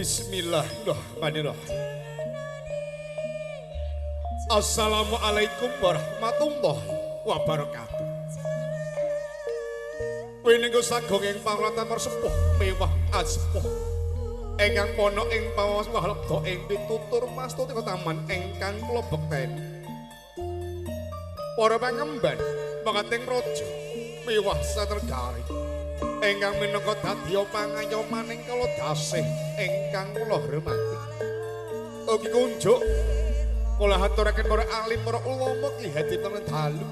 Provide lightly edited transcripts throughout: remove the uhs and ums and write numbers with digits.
Bismillahirrahmanirrahim. Assalamualaikum warahmatullahi wabarakatuh. Winenggo sagung ing pawratan persepuh mewah asepuh ingkang ana ing pawaos wahlebda ing pitutur mastuti taman ingkang kula bekteni. Para pangemban makating raja mewah satergari ingkang minangka dadya pangayomaning kala dasih ingkang kula hormati. Ugi kunjuk kula aturaken para alim, para ulama, ki hadirin dalu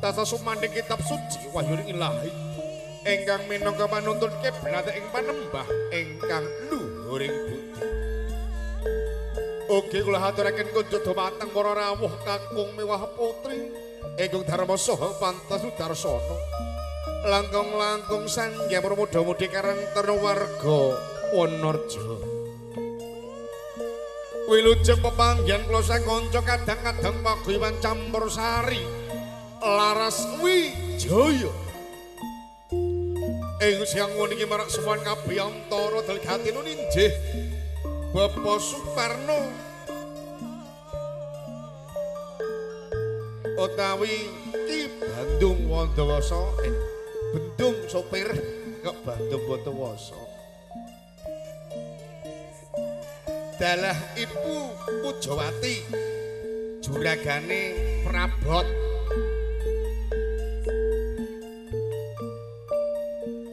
tansah sumandhing kitab suci wahyu ilahi ingkang minangka panuntun kiblat ing panembah ingkang luhuring budi. Ugi kula aturaken kunjuk dumateng para rawuh kakung mewah putri ingkang dharma saha pantas sudarsana langkung-langkung sanggya para muda-mudi karang taruna warga Wonorejo. Wilujeng pepanggihan kula sakanca kadang-kadang paguyuban campur sari Laras Wijaya. Ing siang wengi marak sowan kabiyantara dalgatinun injih Bapak Suparno utawi Ki Bandung Wandawasa, Bendung sopir kok Bandung Wandawasa. Dalah Ibu Pujawati juragane prabot.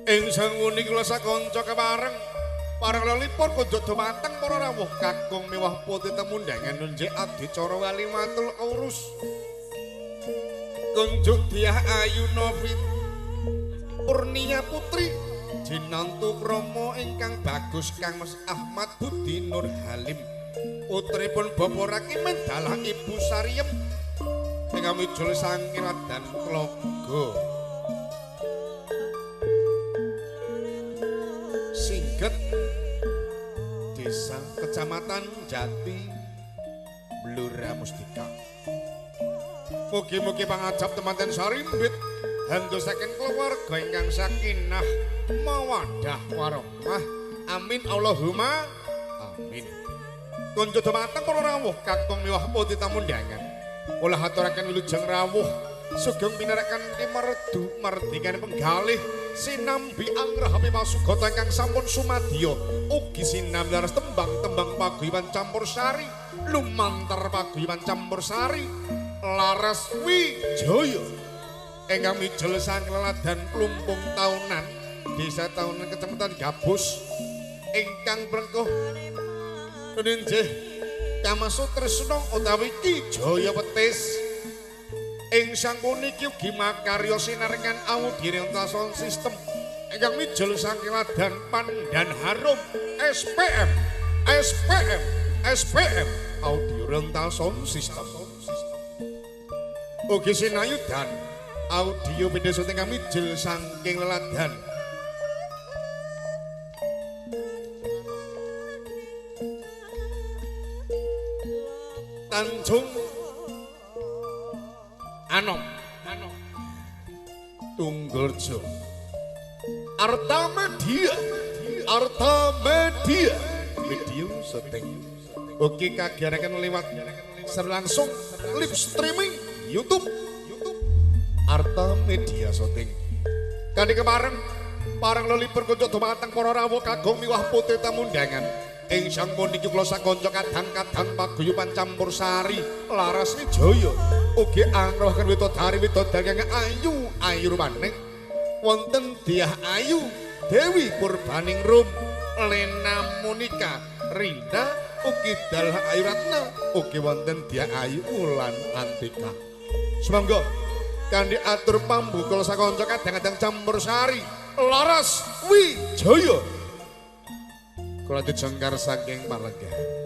Ing sanguni kula sakanca kepareng pareng lelipur kunjuk dumateng para rawuh kakung mewah putih temundangan nunjuk adicara walimatul urus. Kunjuk Diah Ayu Novi Purnia Putri jinantu krama ingkang bagus Kang Mas Ahmad Budi Nur Halim putripun Bapak Rakimin dalah Ibu Sariem ingkang mijul saking Ladan Tlaga Singget Desa Kecamatan Jati Blora Mustika. Mugi-mugi pangajap temanten sarimbit handosaken keluarga ingkang sakinah mawaddah warahmah. Amin Allahumma amin. Kunjuk dumateng para rawuh kakung miwah putih tamundangan. Kula aturaken wilujeng rawuh sugeng pinarakan limerdu mardikane penggalih sinambi angrahapi pasugata ingkang sampun sumadya ugi sinambi laras tembang-tembang paguyuban campur sari lumantar paguyuban campur sari Laras Wijaya ingkang mijil saking leladan Plumpung Taunan Desa Taunan Kecamatan Gabus ingkang prengkuh ninjih Kamasutresna utawi Ki Jaya Petis. Ing sampun niki ugi makarya sinarengan audio sound system ingkang mijil saking ladan Pandan Harum SPM SPM SPM audio rental sound system. Ugi sinayudan audio video syuting kami mijil saking leladan Tanjung Anom Tunggulrejo Arta Media Arta Media video syuting. Oke kagiaraken lewat langsung live streaming YouTube Arta Media Syuting. Kanthi kepareng pareng lelipur kunjuk dumateng para rawuh kagung miwah putih temundangan. Ing sampun niki kula sakanca kadang-kadang paguyuban campur sari Laras Wijaya ugi angrohaken widodari widodari ingkang ayu ayu rupaning wonten Diah Ayu Dewi Purbaningrum Lena Monica Rina ugi Dal Ayu Ratna, ugi wonten Dia Ayu Wulan Antika. Sumangga kanthi atur pambuka sakanca kadang-kadang campur sari Laras Wijaya. Kula dijengkar saking Palenggan.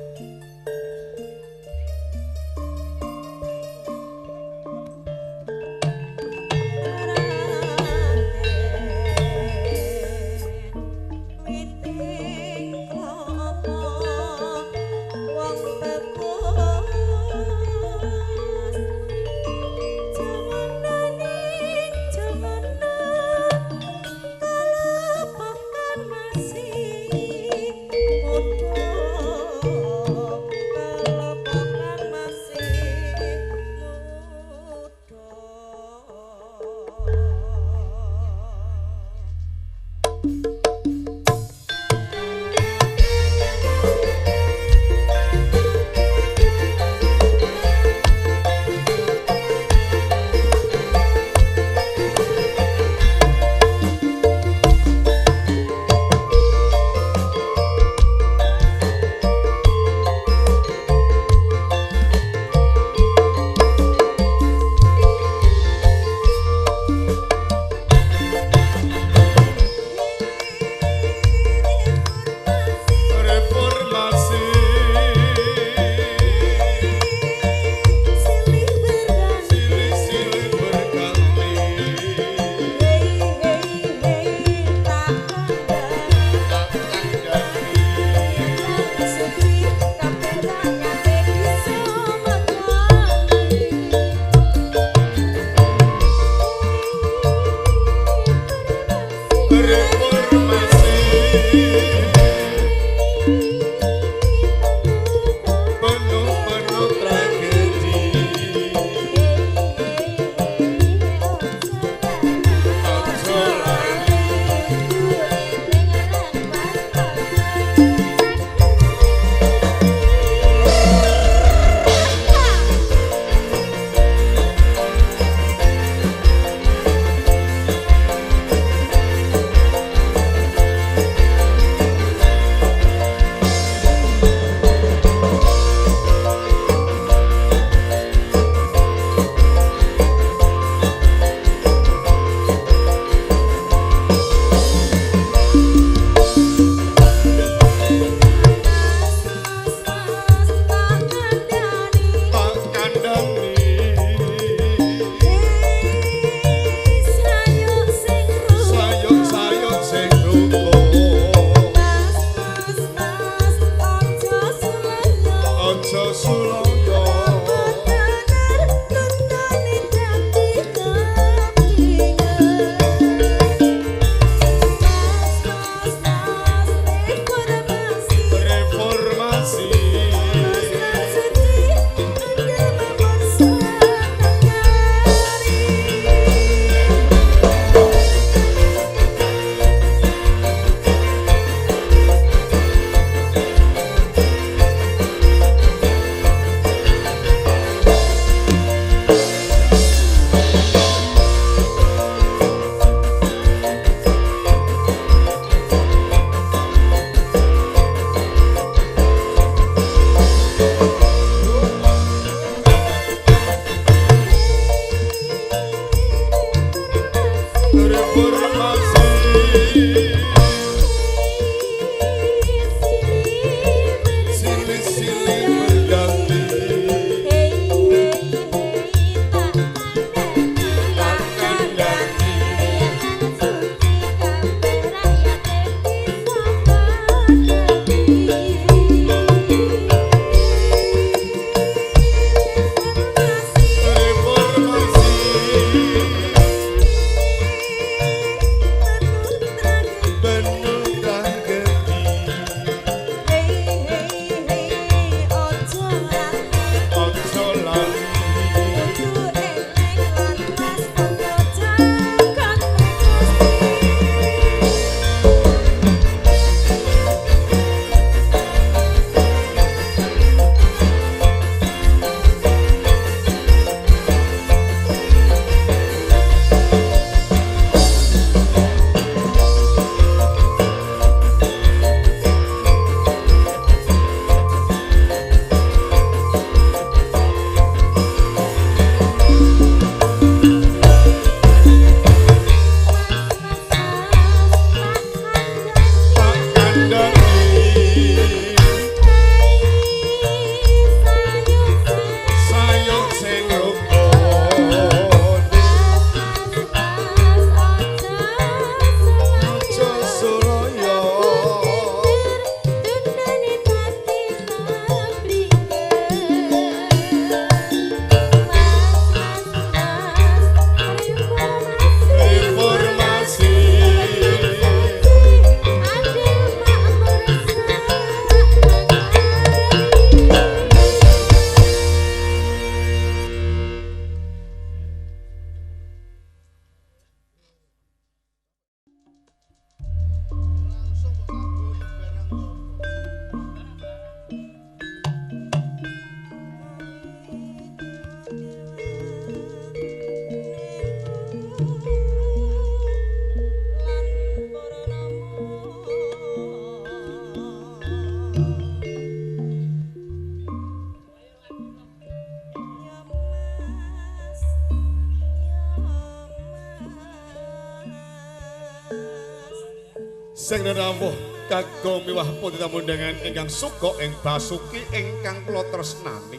Sing rawuh kagem miwah pundi tamundangan ingkang suka ing basuki ingkang kula tresnani.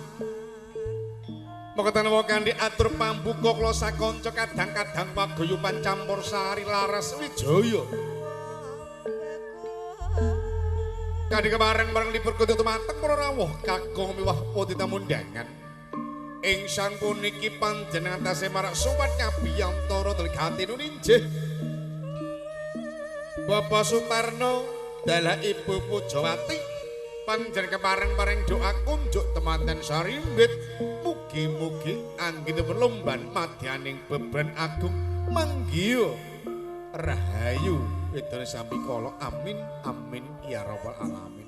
Mekaten kanthi atur pambuka kula sakanca kadang-kadang paguyuban campur sari Laras Wijaya. Kanthi kepareng-pareng libur kudu tumateng para rawuh kakung miwah pundi tamundangan. Ing sang puniki panjenengan tasih marak sowan kabiyantara dlegati nuninjih. Bapak Suparno dalah Ibu Pujawati panjenengan kepareng-pareng doa kunjuk temanten sarimbit mugi-mugi anggenipun lomban madyaning bebren agung manggiya rahayu wedone sami kala amin amin ya rabbal alamin.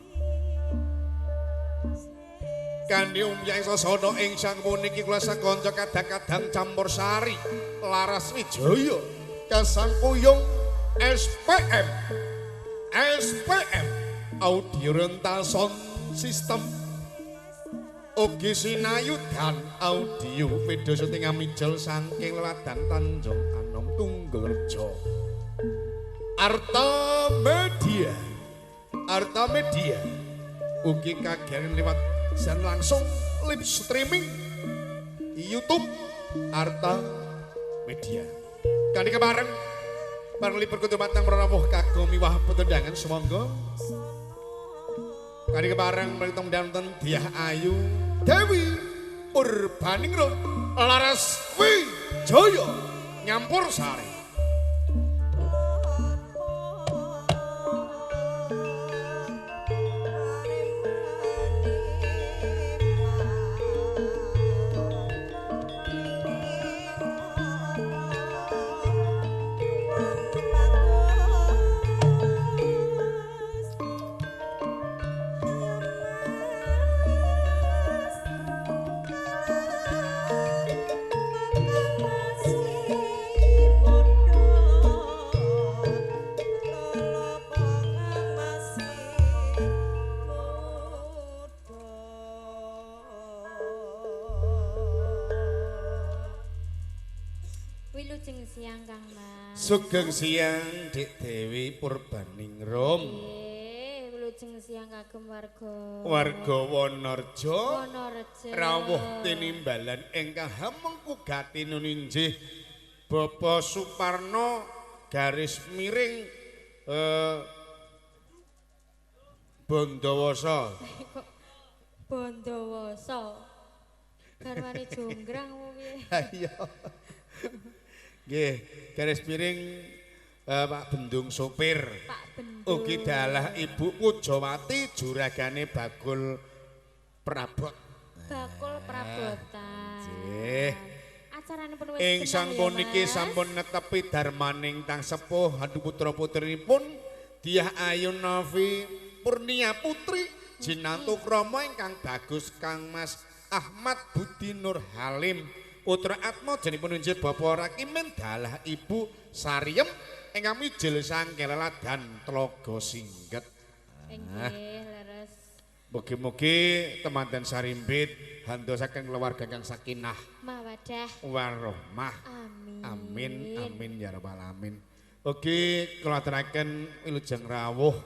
Kanthi umyang sasana ing sang puniki kula sakanca kadang-kadang campur sari Laras Wijaya kasangkuyung SPM SPM Audio Rental Sound System ugi sinayudan audio video syuting amijel saking leladan Tanjung Anom Tunggulrejo. Arta Media Arta Media ugi kagiatan lewat siaran langsung live streaming YouTube Arta Media. Kanthi kepareng bareng libur kudu matang rawuh kagem miwah petundangan sumangga. Kanthi kepareng mritung danten Diah Ayu Dewi Purbaningrum Laras Wijaya nyampur sari. Sugeng siang Dik Dewi Purbaningrum. Nggih, wilujeng siang kagem warga. Warga Wonorejo. Wonorejo. Rawuh tinimbalan ingkang hamengku gati nuninjih Bapak Suparno garis miring Bondowoso. Bondowoso. Garwane jonggrang apa piye? Ha iya. Nggih, garis miring Pak Bendung sopir. Pak Bendung. Ugi dalah Ibu Pujawati juragane bakul prabot. Bakul prabotan. Nggih. Acaranipun wis ing sang puniki sampun netepi darmaning tang sepuh hadu putra-putrinipun Diah Ayu Novi Purnia Putri jinantu krama ingkang bagus Kang Mas Ahmad Budi Nur Halim. Putra Atma jenipun injih Bapak Rakimin dalah Ibu Sariem ingkang mijil saking leladan Tlaga Singget. Nggih, leres. Mugi-mugi temanten sarimbit handosaken keluarga kang sakinah mawadah warahmah. Amin. Amin amin ya rabbal alamin. Ugi kula aturaken wilujeng rawuh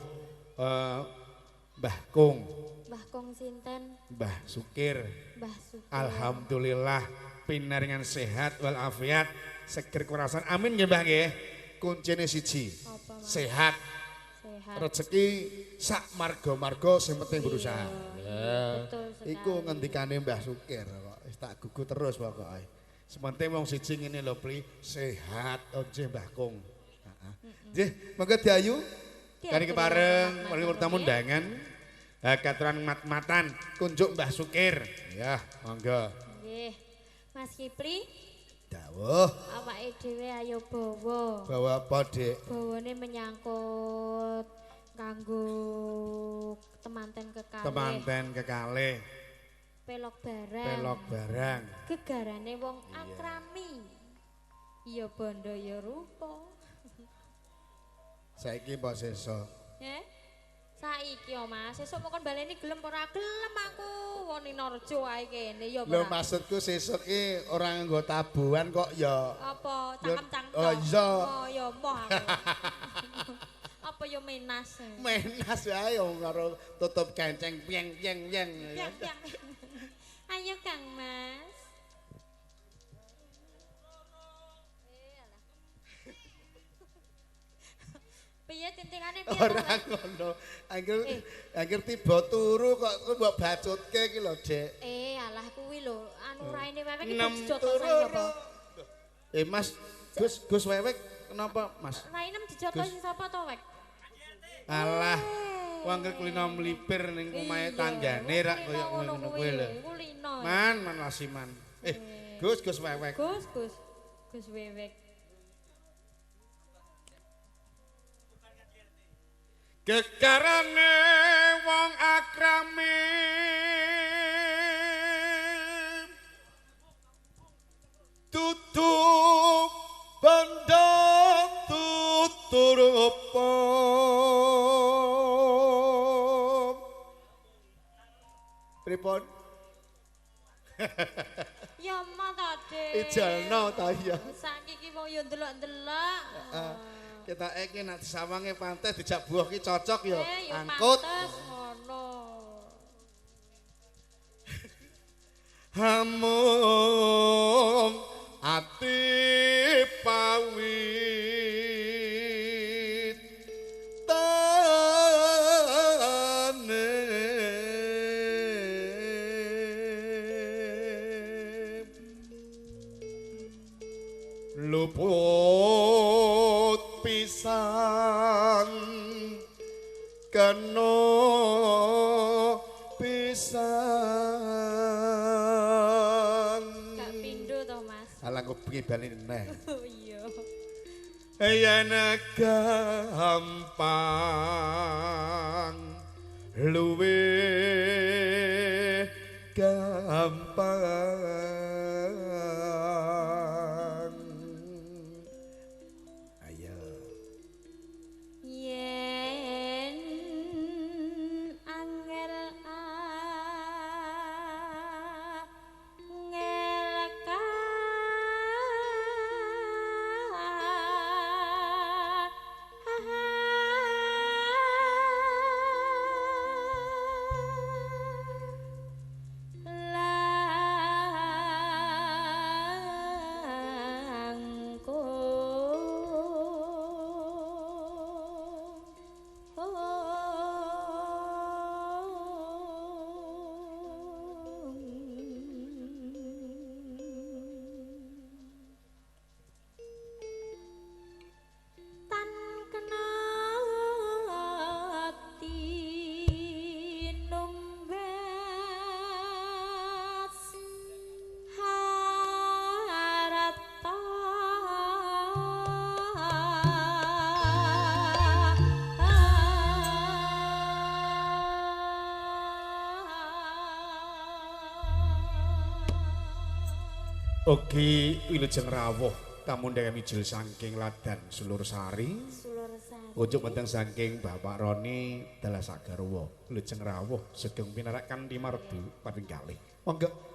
Mbah Kung. Mbah Kung sinten? Mbah Sukir. Mbah Sukir. Alhamdulillah pinaringan sehat walafiat seger kewarasan amin nggih Mbah nggih. Kuncine siji. Apa, sehat. Sehat. Rezeki sak marga-marga sing penting berusaha. Ya, betul sekali. Iku ngendikane Mbah Sukir kok wis tak gugu terus pokoke. Sementing wong siji ngene lho Pri, sehat oje Mbah Kung. Heeh. Nggih, monggo Diayu. Kali kepareng mari tamu undangan katuran mat-matan kunjuk Mbah Sukir. Ya, monggo. Nggih. Mas Kipli. Dawuh. Awake dhewe ayo bawa. Bawa apa, Dik? Bawane menyangkut kanggo temanten kekalih. Temanten kekalih. Pelok barang. Pelok barang. Gegarane wong akrami. Ya bondo ya rupa. Saiki apa sesuk? Heh? Saiki yo Mas, sesuk mok kon baleni gelem ora gelem aku. Wong ning Norjo ae kene ya Lho maksudku sesuk ki ora nganggo tabuhan kok ya. Apa cangkem-cangkem. Oh iya. Oh ya moh aku. Apa Apa ya menas? Menas wae wong karo tutup kenceng pieng pieng pieng. Piang piang. Ayo Kang Mas. Piye tintingane piye? Ora ngono. Angger tiba turu kok mbok bacutke iki lho, Dek. Alah kuwi lho, anu raine Wewek iki dijotos sapa? Mas, Gus Wewek kenapa, Mas? Raine dijotos sapa to, Wek? Alah, wong angger kulino mlipir ning omahe tanggane rak koyo ngono kuwi lho. Man, man lasiman. Gus Gus Wewek. Gus Gus. Gus Wewek. Gegarane wong akrame tutup banda tutur apa pripun? Ya ma ta, Dik. Ijalno ta ya. Saiki ki wong yo ndelok-ndelok. Heeh. Ketake iki nek disawange pantes dijak buah ki cocok ya angkut. Pantes ngono. Hamung ati pawit tane luput pisan kena pisan. Gak pindho to, Mas. Alah kok bengi bali neh. Oh iya. Yen gampang luwe gampang. Ayo. Yen angel angel ka Tan kena tinumbas harta. Ugi wilujeng rawuh kamundhangan mijil saking Ladan Sulur Sari. Sulur Sari. Unjuk wonten saking Bapak Roni Dalah Garwa. Wilujeng rawuh sugeng pinarak kanthi mardu kaping kalih. Monggo.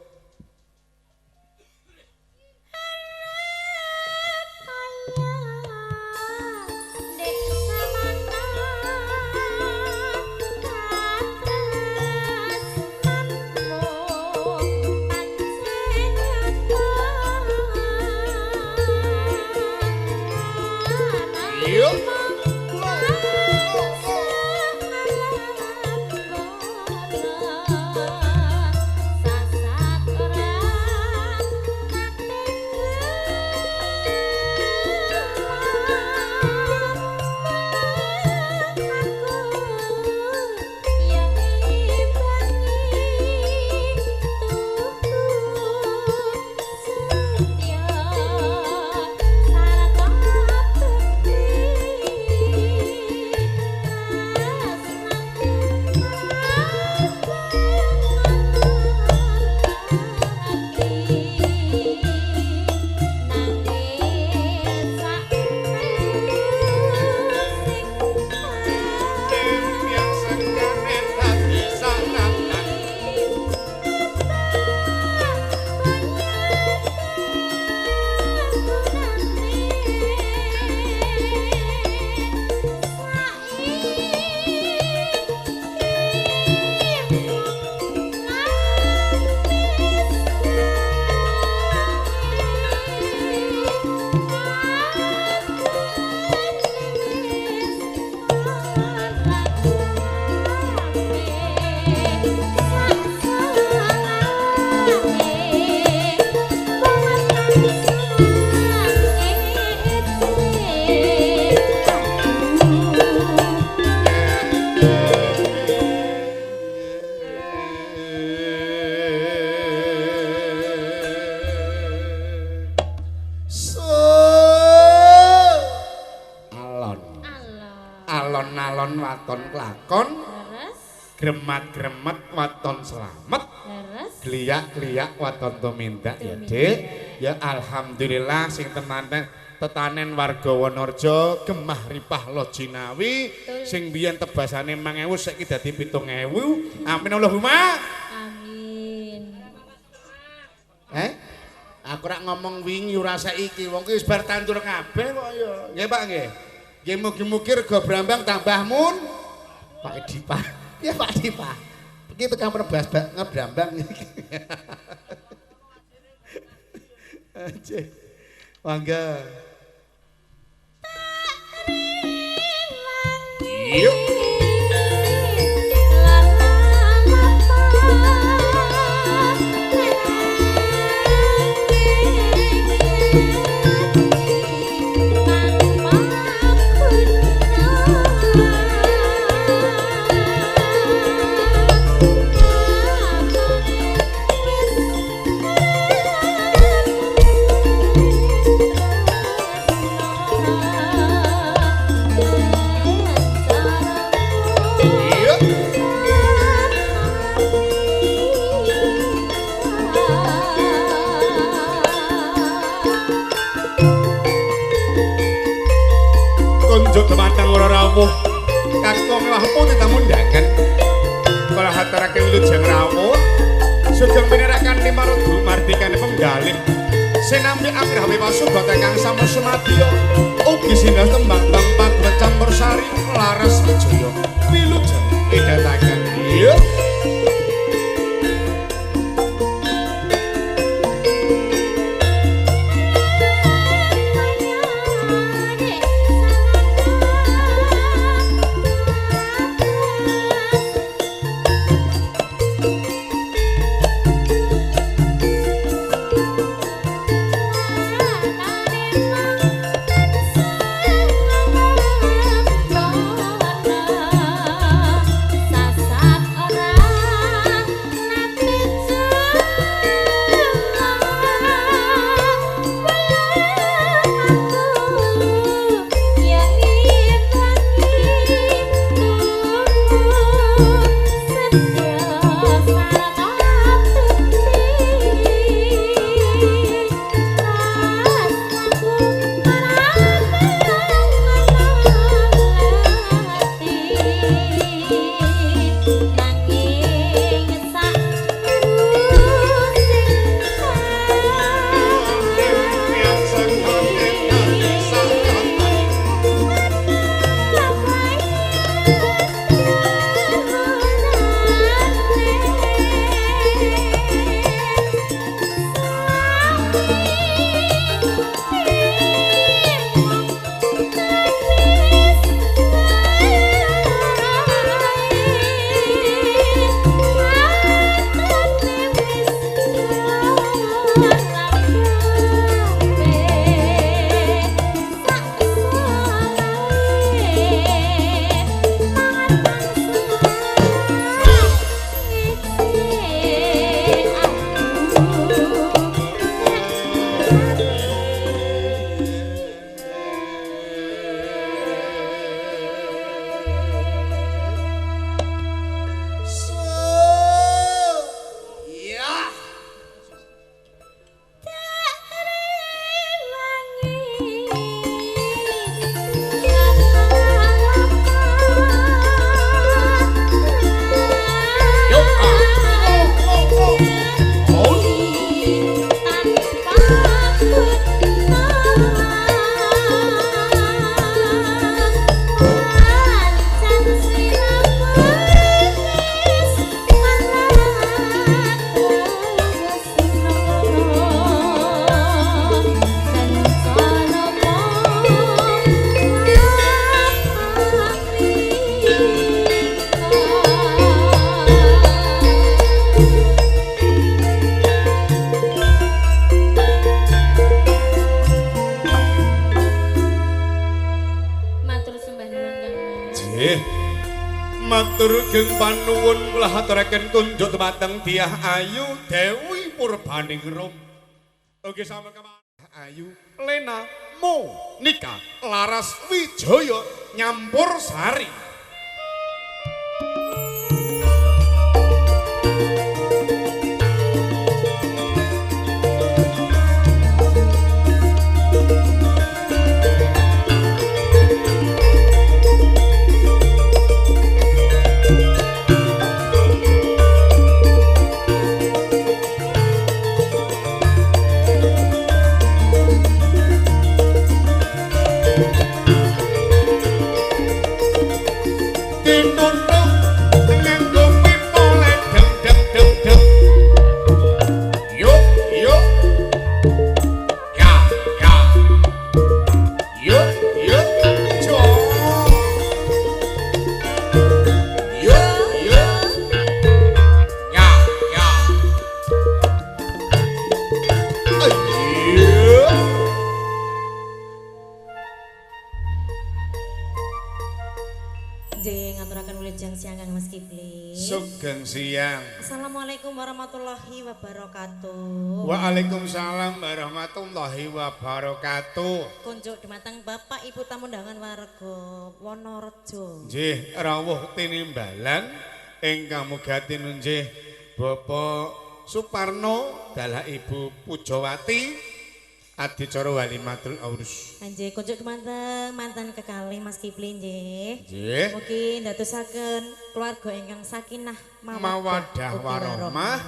Yuk. Sasa waton klakon. Leres. Gremat-gremet waton slamet. Leres. Gliyak-gliyak waton tumindak ya, Dik. Ya alhamdulillah sing tenanen tetanen warga Wonorejo gemah ripah lojinawi sing biyen tebasane 5000 saiki dadi 7000. Amin Allahumma. Amin. Aku rak ngomong wingi ora saiki, wong ki wis bar tandur kabeh kok ya. Nggih Pak nggih. Nggih mugi-mugi rega brambang tambah mun. Pak Dipa. Ya Pak Dipa. Iki tukang perebas ngebrambang iki. Aje. Mangga. Yuk. Dumateng ora rawuh kakung mewah putih tamu undangan kula haturaken wilujeng rawuh sugeng pinerakan limarudu mardikane penggalih sinambi agraha pasugata ingkang sampun sumadya ugi sindah tembang tembang campur sari Laras Wijaya wilujeng pidhataken. Yuk. Matur geng panuwun kula aturaken kunjuk dumateng Dyah Ayu Dewi Purbaningrum. Oke sama Ayu Lena Monica Laras Wijaya nyampur sari. Iya. Nggih, ngaturaken wilujeng siang Kang Mas Kipli. Sugeng siang. Assalamualaikum warahmatullahi wabarakatuh. Waalaikumsalam warahmatullahi wabarakatuh. Kunjuk dumateng Bapak Ibu tamu undangan warga Wonorejo. Nggih, rawuh tinimbalan ingkang mugati nunjih Bapak Suparno dalah Ibu Pujawati adicara walimatul aurus. Nggih, kunjuk dumateng mantan kekalih Mas Kipli nggih. Nggih. Mugi ndadosaken keluarga ingkang sakinah mawaddah warahmah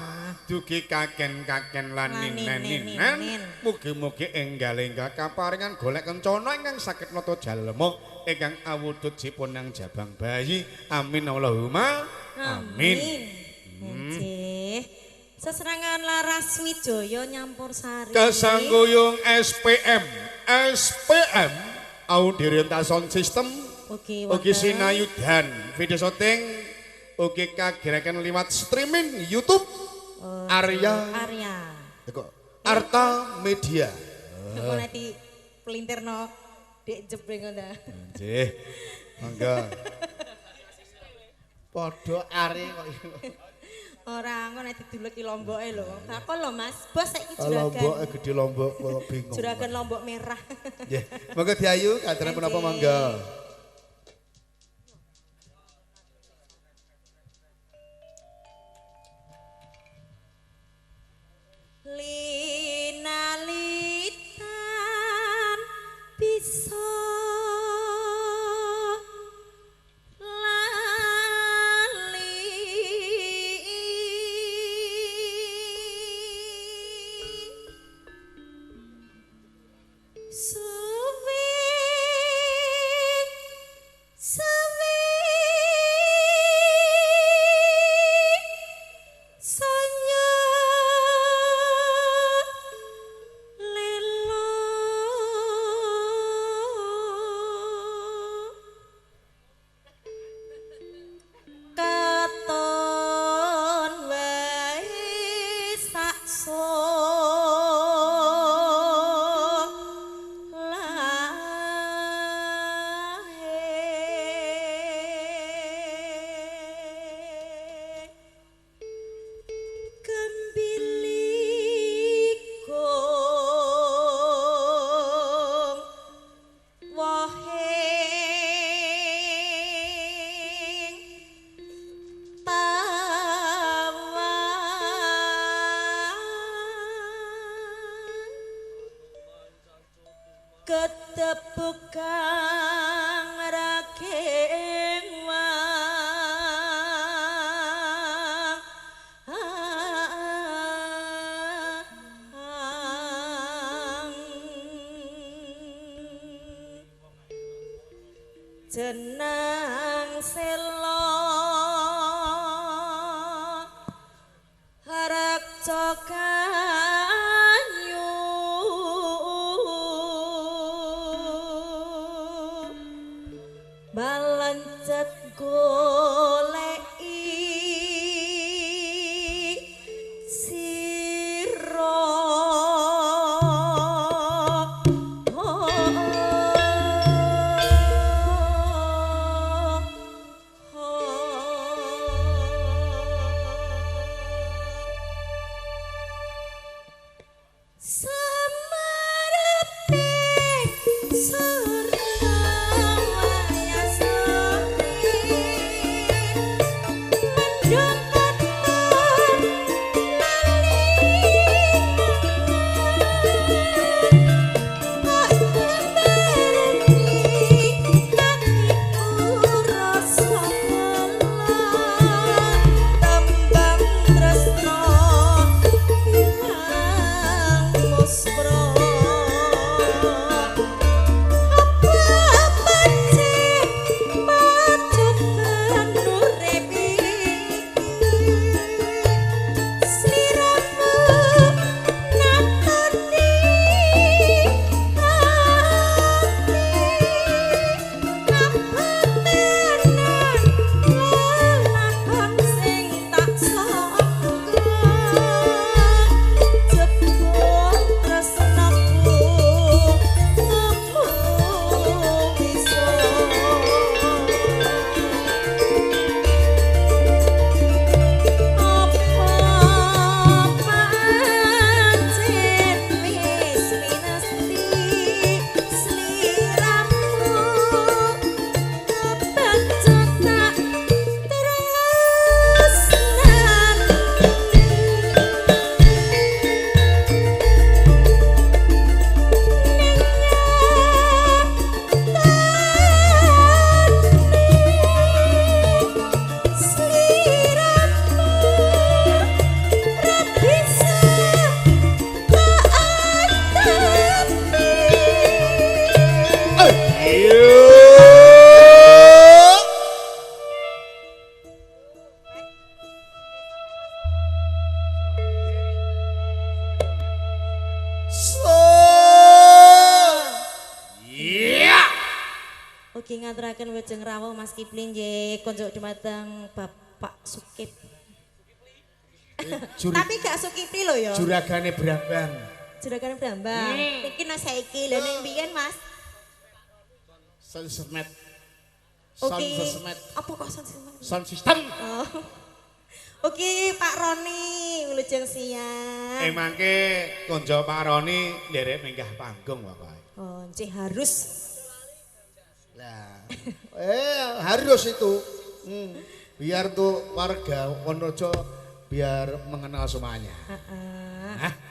dugi kaken-kaken lan ninen-ninen. Mugi-mugi enggal-enggal kaparingan golek kencana ingkang saged nata jalma ingkang awujud sipunang jabang bayi. Amin Allahumma amin. Nggih. Seserangan Laras Wijaya nyampur sari. Kesangguyung SPM SPM Audio Sound System. Ugi sinayudan video syuting ugi kagerakan liwat streaming YouTube Arya Arya Arta Media. Kok nanti pelintirno dek jebreng ngono ta. Nggih. Monggo. Padha are kok. Ora ngono nek diduleki lomboke lho. Bakal lho Mas, bos saiki juragan. Lomboke gedhe lombok kok bingung. Juragan lombok merah. Nggih. Monggo diayu katuran punapa monggo. Linalitan bisa lali suwi suwi sonya lelo katon wae sakso lahe gembilikung wahing tawang ketepukang raking wang jeneng sela rekca kanyu balencet goleki sira. Ugi ngaturaken wilujeng rawuh Mas Kipli nggih konjuk dumateng Bapak Sukip. Tapi gak Sukipli lho ya. Juragane Brambang. Juragane Brambang. Iki nek saiki lho ning biyen Mas. Sound system. Oke. Apa kok sound system? Sound system. Oh. Oke, Pak Roni, wilujeng siang. Ing mangke konco Pak Roni nderek minggah panggung pokoke. Oh, nggih harus. Lah, harus itu. Biar tuh warga Wonorejo biar mengenal semuanya. Heeh.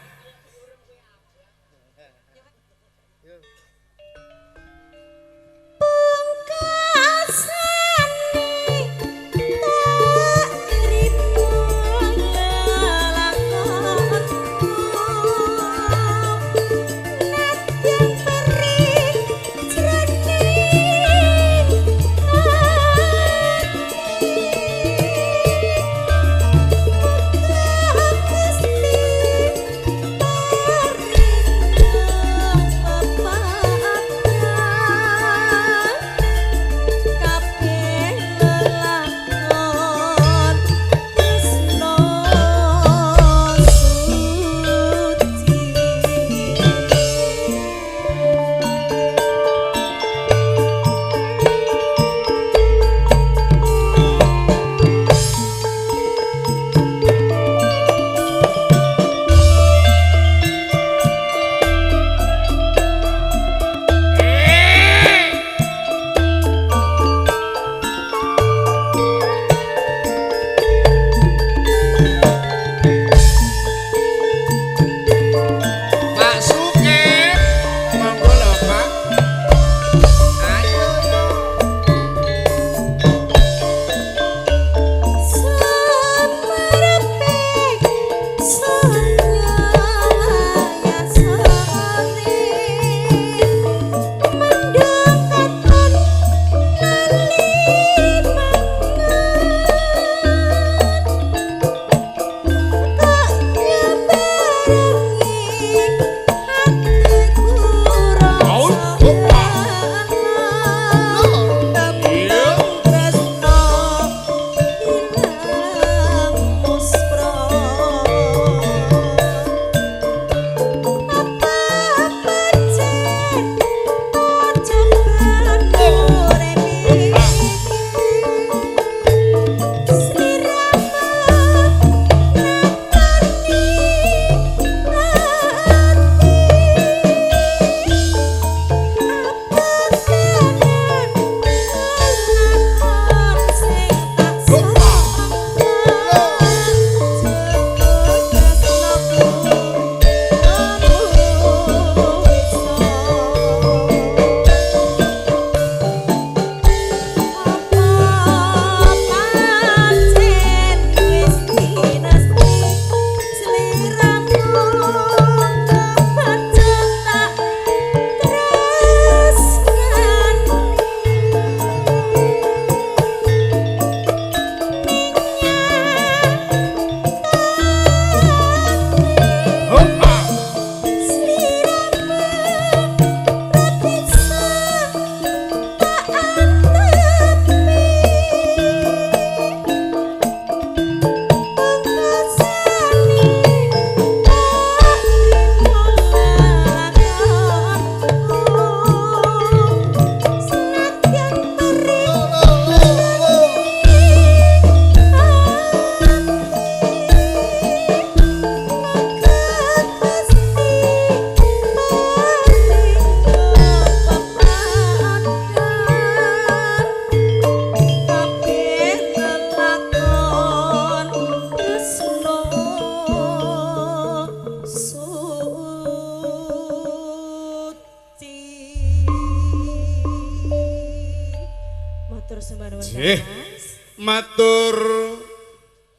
Matur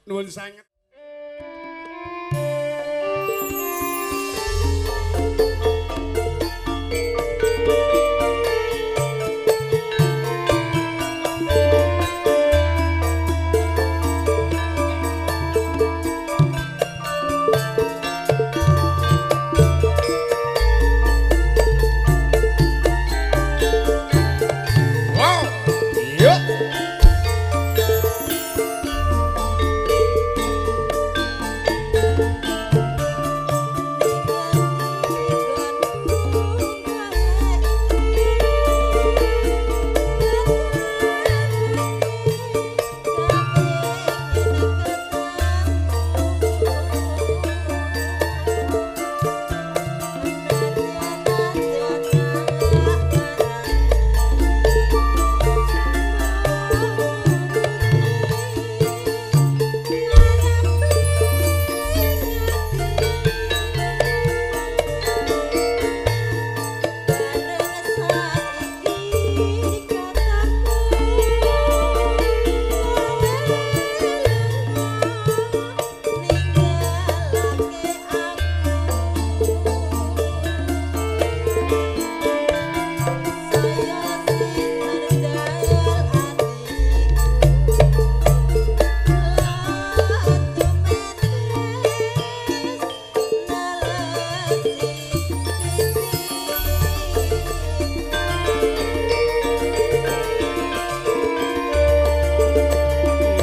nuwun sanget. Wow.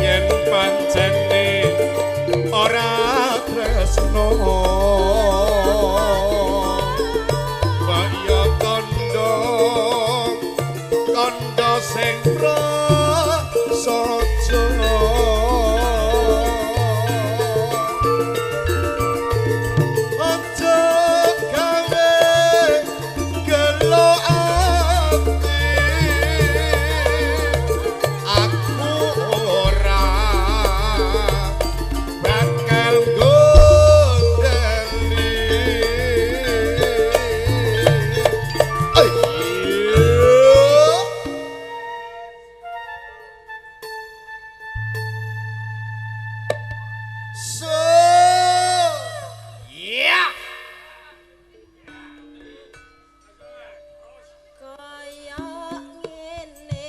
Yen pancene ora tresno kaya kandha kandha sing prasaja. Aja gawe gelo ati, aku ora bakal gondeli. So Yeah. Kaya ngene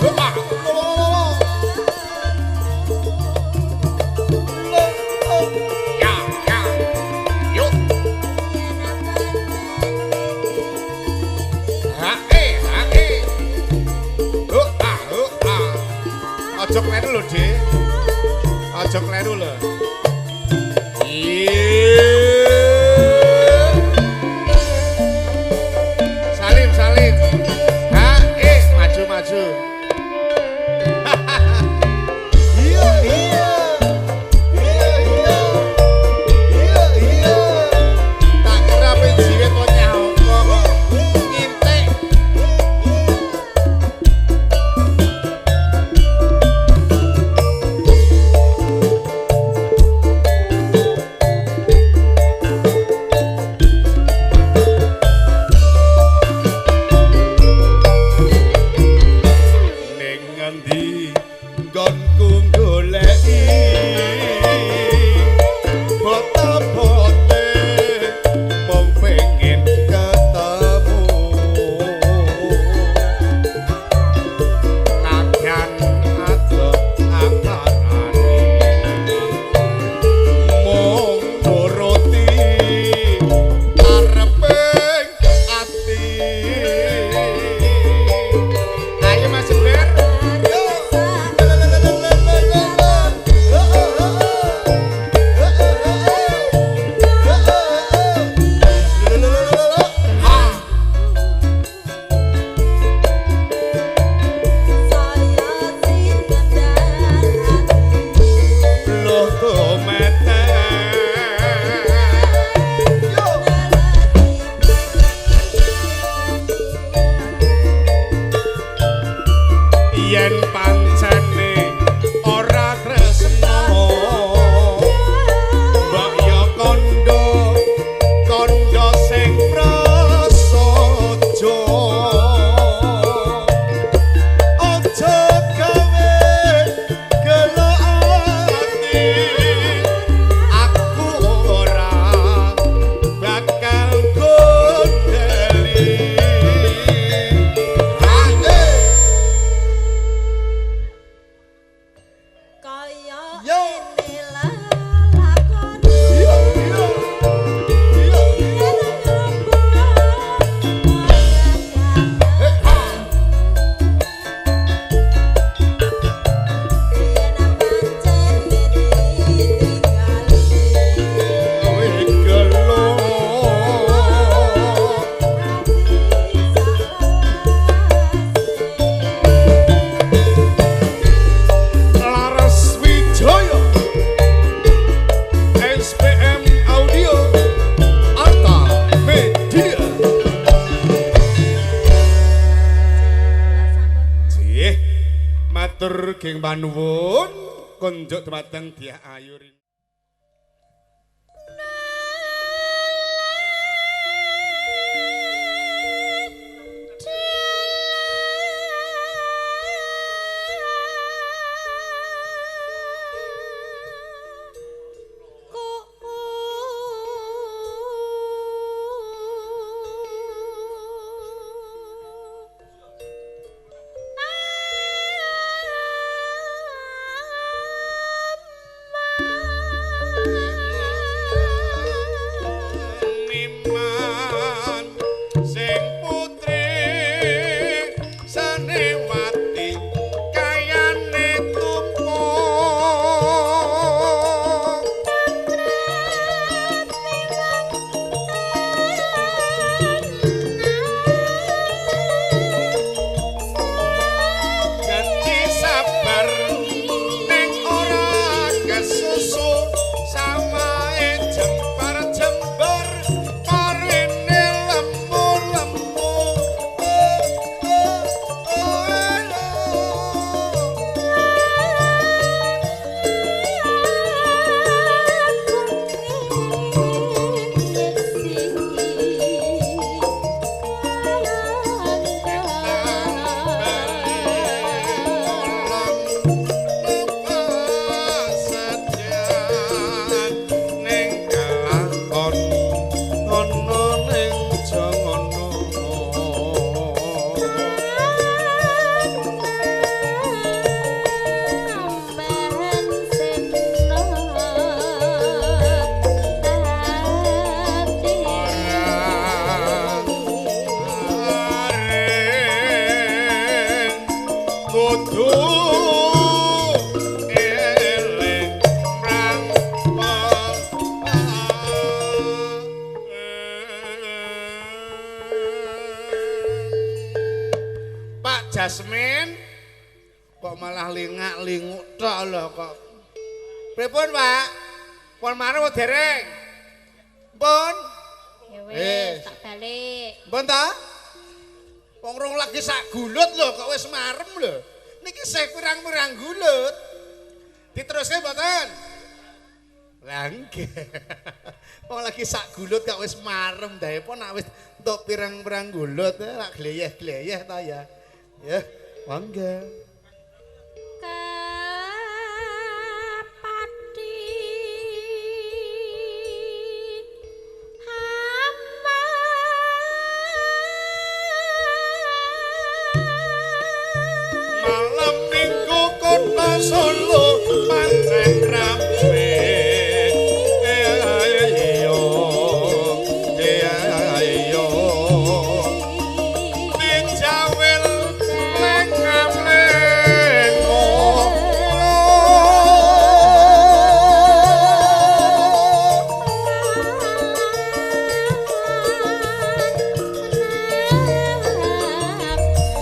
lalakanku Wah, ya, ya. Yuk. Ha eh, ha eh. Oh, ah, oh, ah. Aja kleru lho, Dik. Aja kleru lho. Iya. Salim, salim. Ha eh, maju, maju. Iya iya iya iya iya iya. Tak kira penjiwit kok nyapa kok ngintik. Ning ngendi nggonku goleki bote-bote mung pengen ketemu. Nadyan adoh antarane mung nuruti kareping ati. Ayo Mas Jember. Loh kometer. Yen pancene ora tresno mbok ya kandha kandha sing prasaja. Aja gawe gelo ati, aku ora bakal gondeli. Kaya Yo. ngene lalakanku Iya iya iya iya. Kowe gelo Laras Wijaya SPM Audio Arta Media. Jih, matur geng panuwun konjuk dumateng Dyah Ayu Rini. Ku Kudu eling marang Pak Jasmin kok malah lingak-linguk tok lho kok. Pripun, Pak? Pun marang apa dereng? Pun. Ya wis, tak balik. Pun ta? Wong rong lagi sak gulut lho kok wis marem lho. Niki sih pirang-pirang gulut. Diteruske mboten? Lah nggih. Wong lagi sak gulut kok wis marem dae pun nek wis entuk pirang-pirang gulut lak gleyeh-gleyeh ta ya. Ya, mangga. Kepati hamba Malam minggu kota Solo pancen rame. Ayo, ayo. Dijawel lengam-lengo.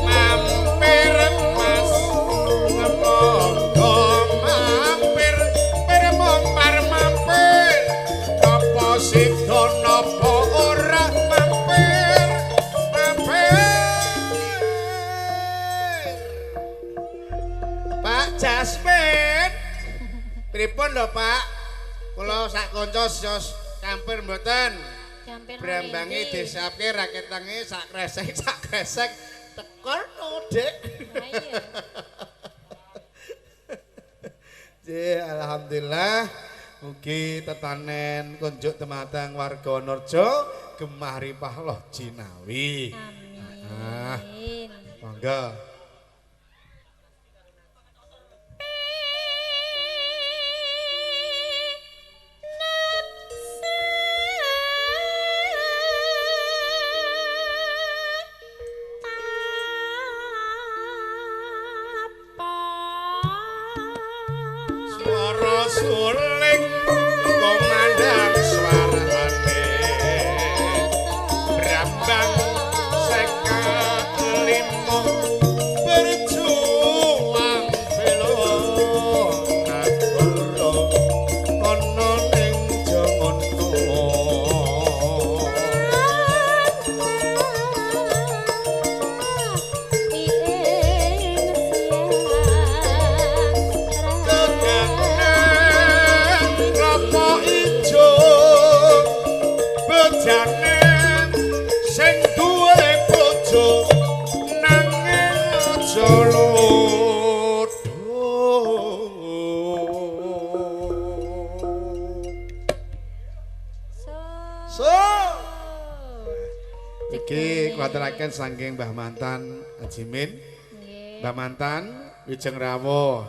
Mampir Mas, monggo mampir, pir mompar mampir. Apa sida napa ora mampir, mampir. Pak Jasmin, pripun lho Pak? Kula sak kanca sos kampir mboten. Gampir Brambange disiapke raketange sak kresek sak kresek tekono, Dek. Lah iya. Nggih, alhamdulillah mugi tetanen kunjuk dumateng warga Wonorejo gemah ripah loh jinawi. Ah. Amin. Monggo. Swara suling komandang swarane Brambang 55 berjuang bela nagara ana ning Jangono. Gegane klapa ijo bejane sing duwe bojo nanging aja lodho. So. Iki kuwatiraken saking Mbah Mantan Ajimin. Nggih. Mbah Mantan Wilujeng Rawuh.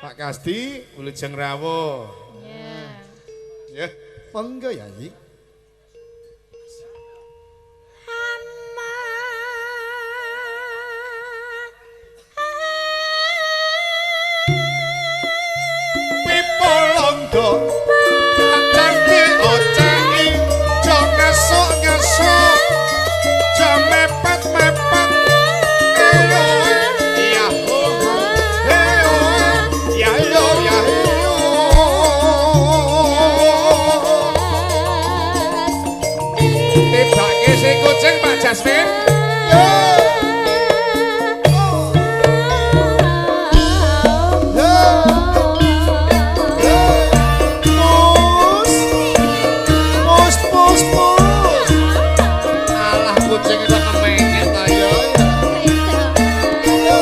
Pak Kasti Wilujeng Rawuh. Ya. Ya, Monggo Yayi. Hama Pipo londo kancane oceki jo ngesuk-ngesuk jo mepet-mepet eyo ya ho eyo ya yo ya yo. Tibake si kucing Pak Jasmin. Yo. Mus. Mus mus mus. Alah kucing kok kemenyek ta ya. Yo.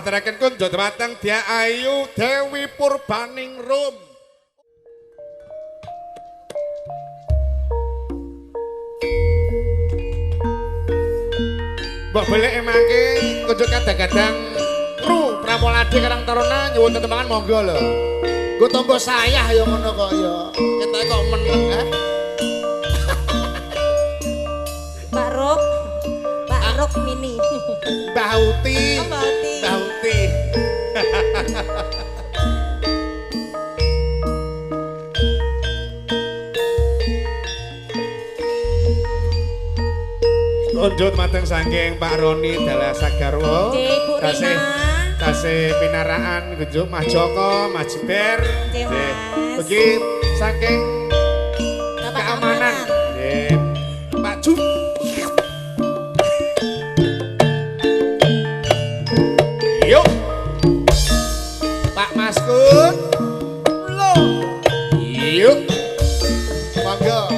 Kula haturaken kunjuk dumateng Dyah Ayu Dewi Purbaningrum. Mbok boleh emangke kunjuk kadang-kadang kru Pramoladi Karang Taruna nyuwun tetembangan monggo lho. Nggo tombo sayah ya ngono kok ya. Ketoke kok meneng eh. Mbak Rok, Mbak Rok Mini. Mbak Uti. Oh, Mbak Uti. Mbak Uti. Kunjut mateng saking Pak Roni Dalah Sagarwa. Nggih, Bu Rina. Tasih pinaraan kunjuk Mas Joko, Mas Jiber. Nggih, Mas. Ugi saking Bapak keamanan. Nggih. Pak Ju. Yuk. Pak Maskun. Lho. Yuk. Monggo.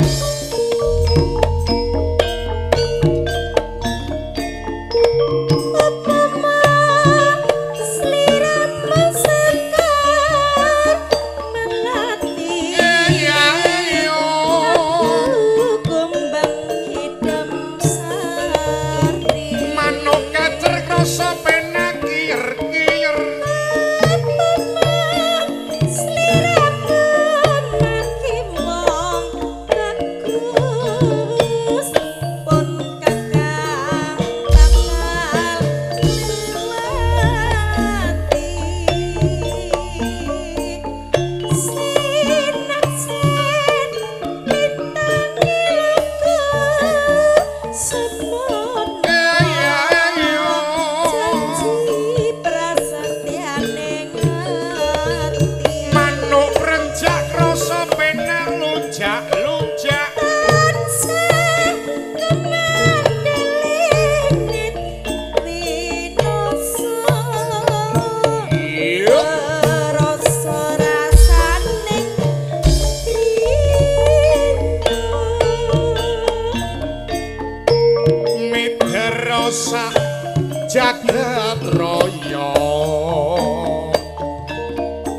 Jagat raya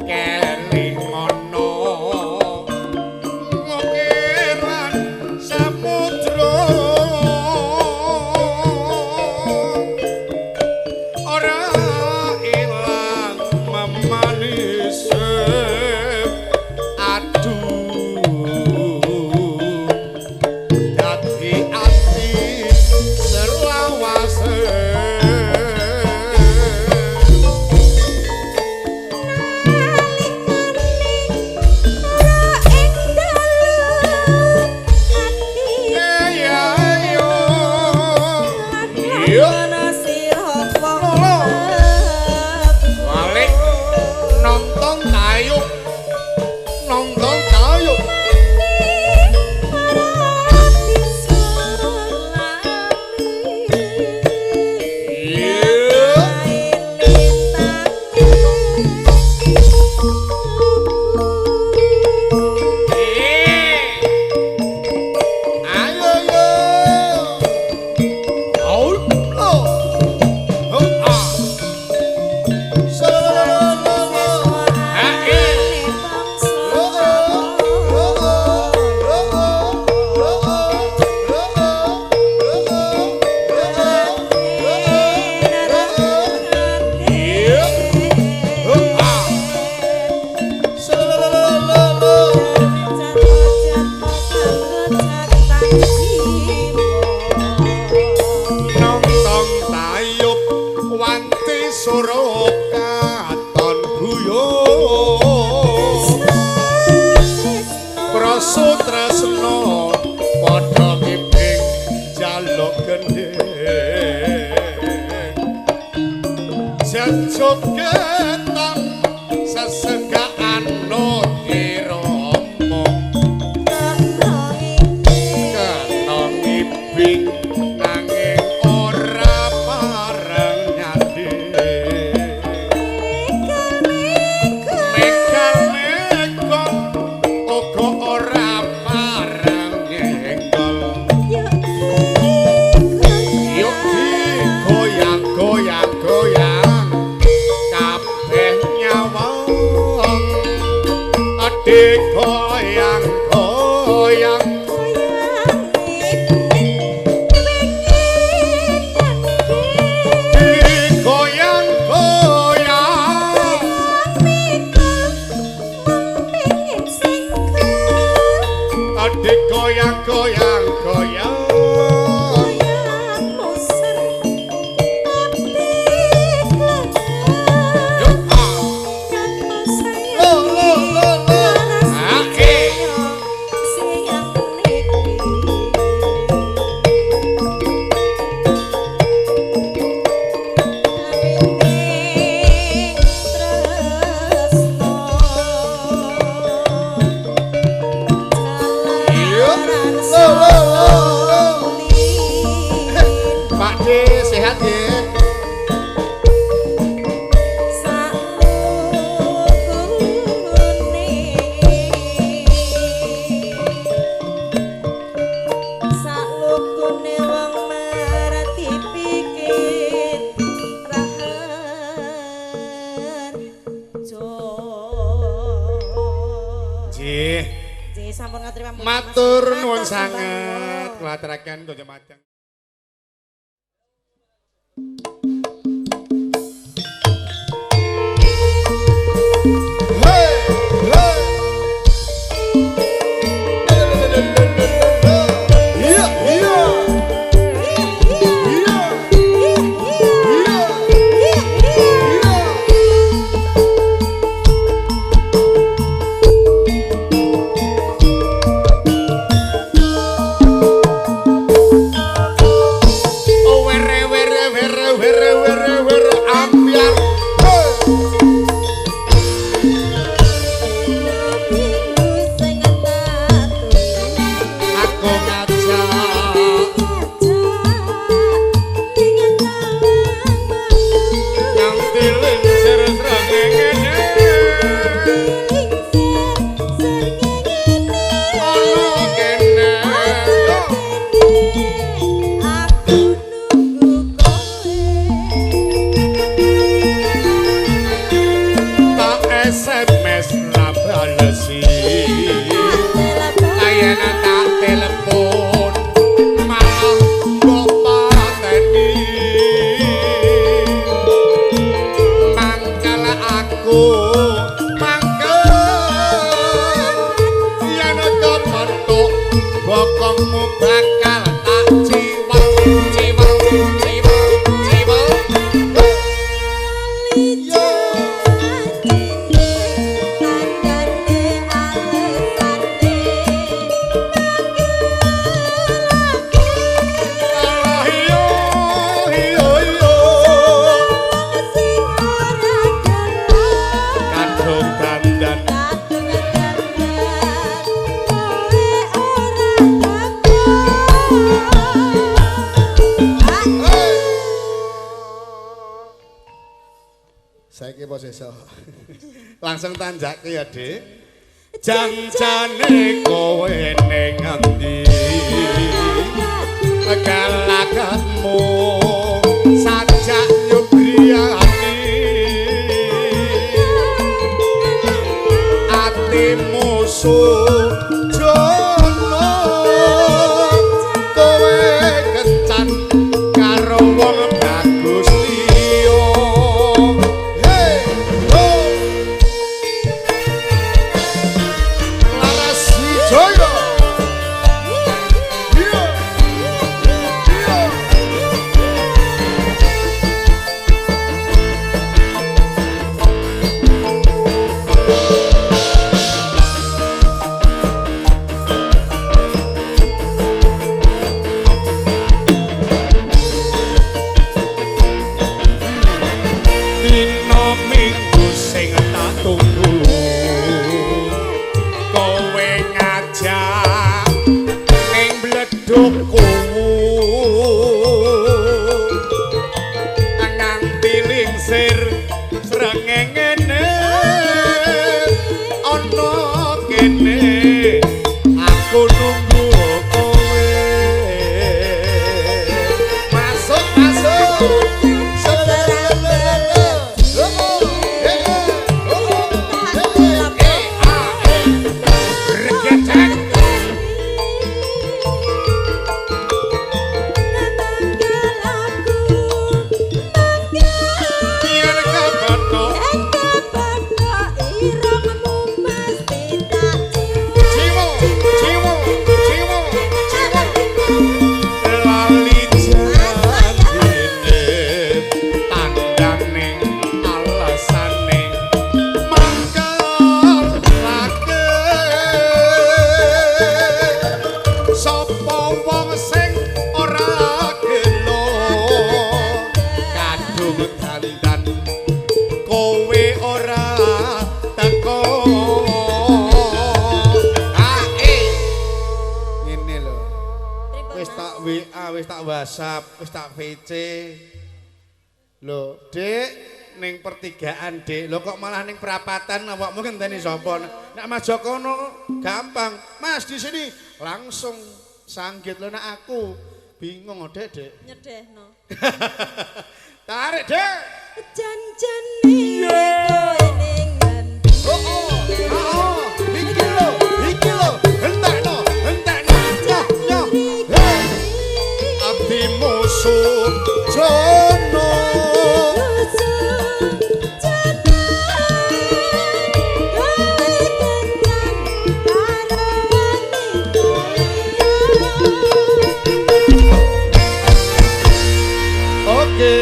kelingono ngokeran samudra ora ilang memanise aduh dadi ati selawase. Digoyang-goyang goyang. Matur nuwun sanget kula aturaken kanca madang. Langsung tanjake ya, Dik. Janjane kowe ning endi? Galakmu sajak nyubriyani. Atimu sujono kowe kencan karo wong bagus liya. Hey, ho. Wis tak WA, wis tak WhatsApp, wis tak VC. Lho, Dik, ning pertigaan, Dik. Lho kok malah ning perapatan awakmu ngenteni sapa? Nek Mas Joko no gampang. Mas di sini langsung sanggit lho nek aku bingung Dik, Dik. Nyedehno. Tarik, Dik. Jan-jane kowe ning ngendi? Oh, oh, oh, iki lho, iki lho, entekno, entekno. Nyoh, nyoh. Hey. Abdi musuh jono. Oke,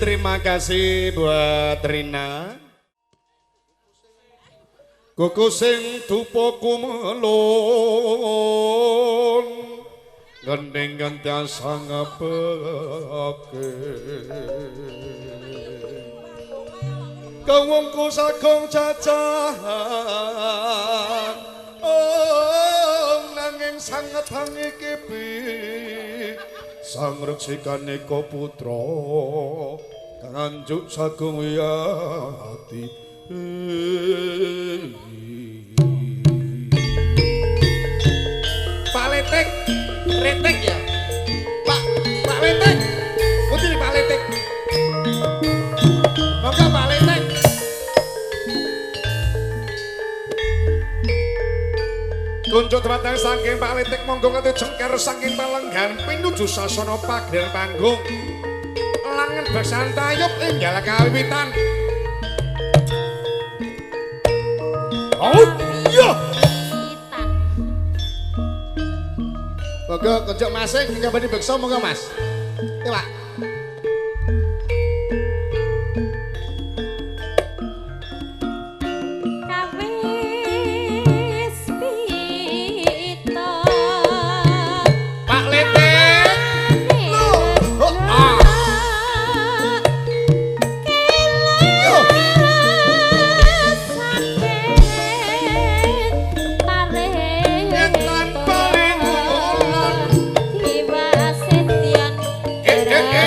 terima kasih buat Rina. Kuku sing dupa kumelun, gendeng gentas sangepeke. Kawungku sagung cacahan, oh nanging sanget iki pi. Sang reksikane putra kang anjuk sagung wiyati. Pak Letek, Retek ya. Pak, Pak Letek. Putih Pak Letek. Monggo Pak Letek. Kunjuk dumateng saking Pak Letek monggo nganti jengkar saking palenggan pinuju sasana pager panggung. Langen beksan tayub enggal kawiwitan. Oh iya. Monggo kunjuk masing ingkang badhe beksa monggo Mas. Ya Pak. Pak Letek. Lho, oh, ah. Yo. Eh, eh, eh.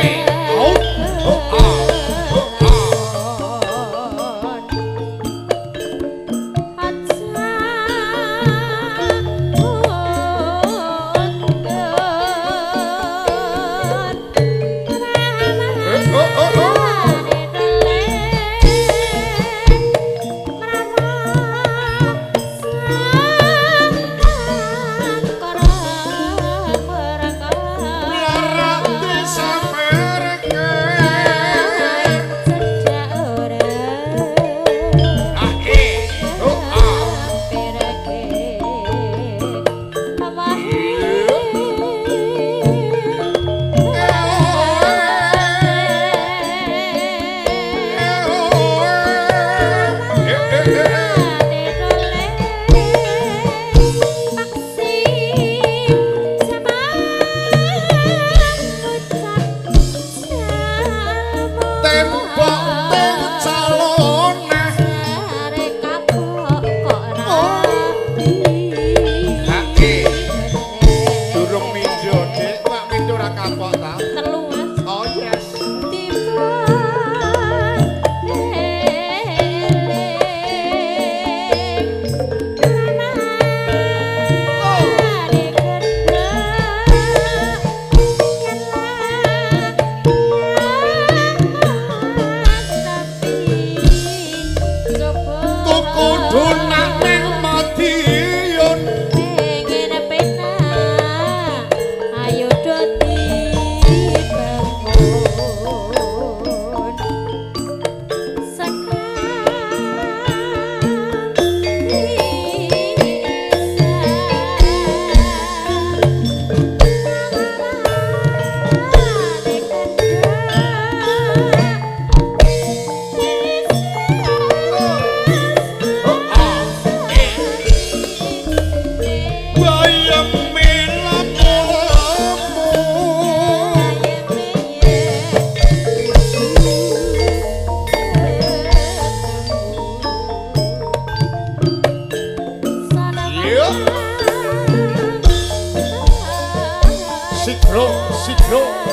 Sigro, sigro.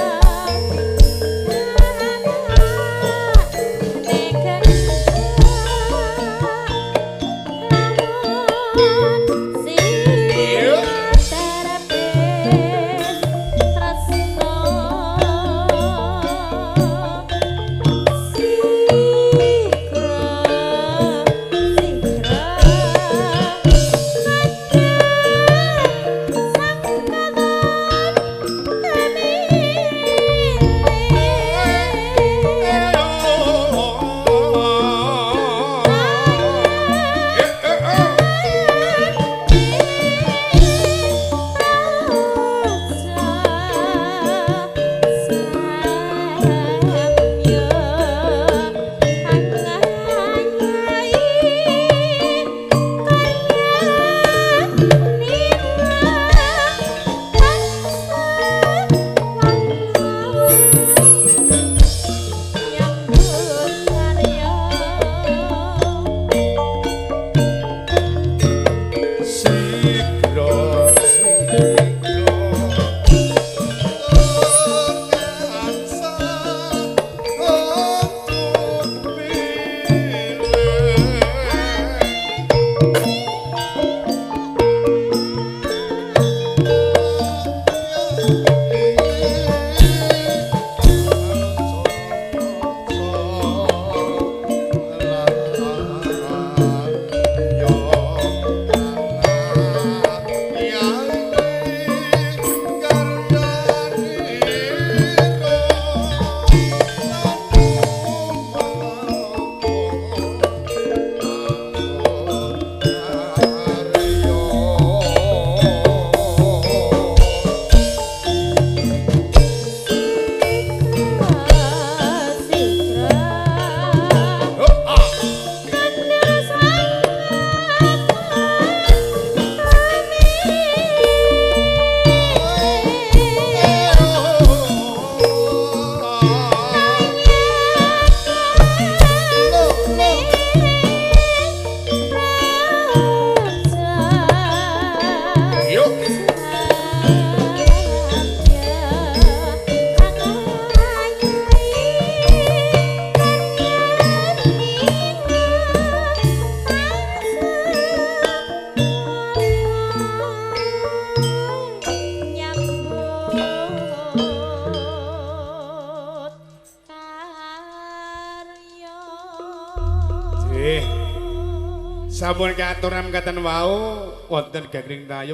Sampun katuran mekaten wau wonten gagring tayub.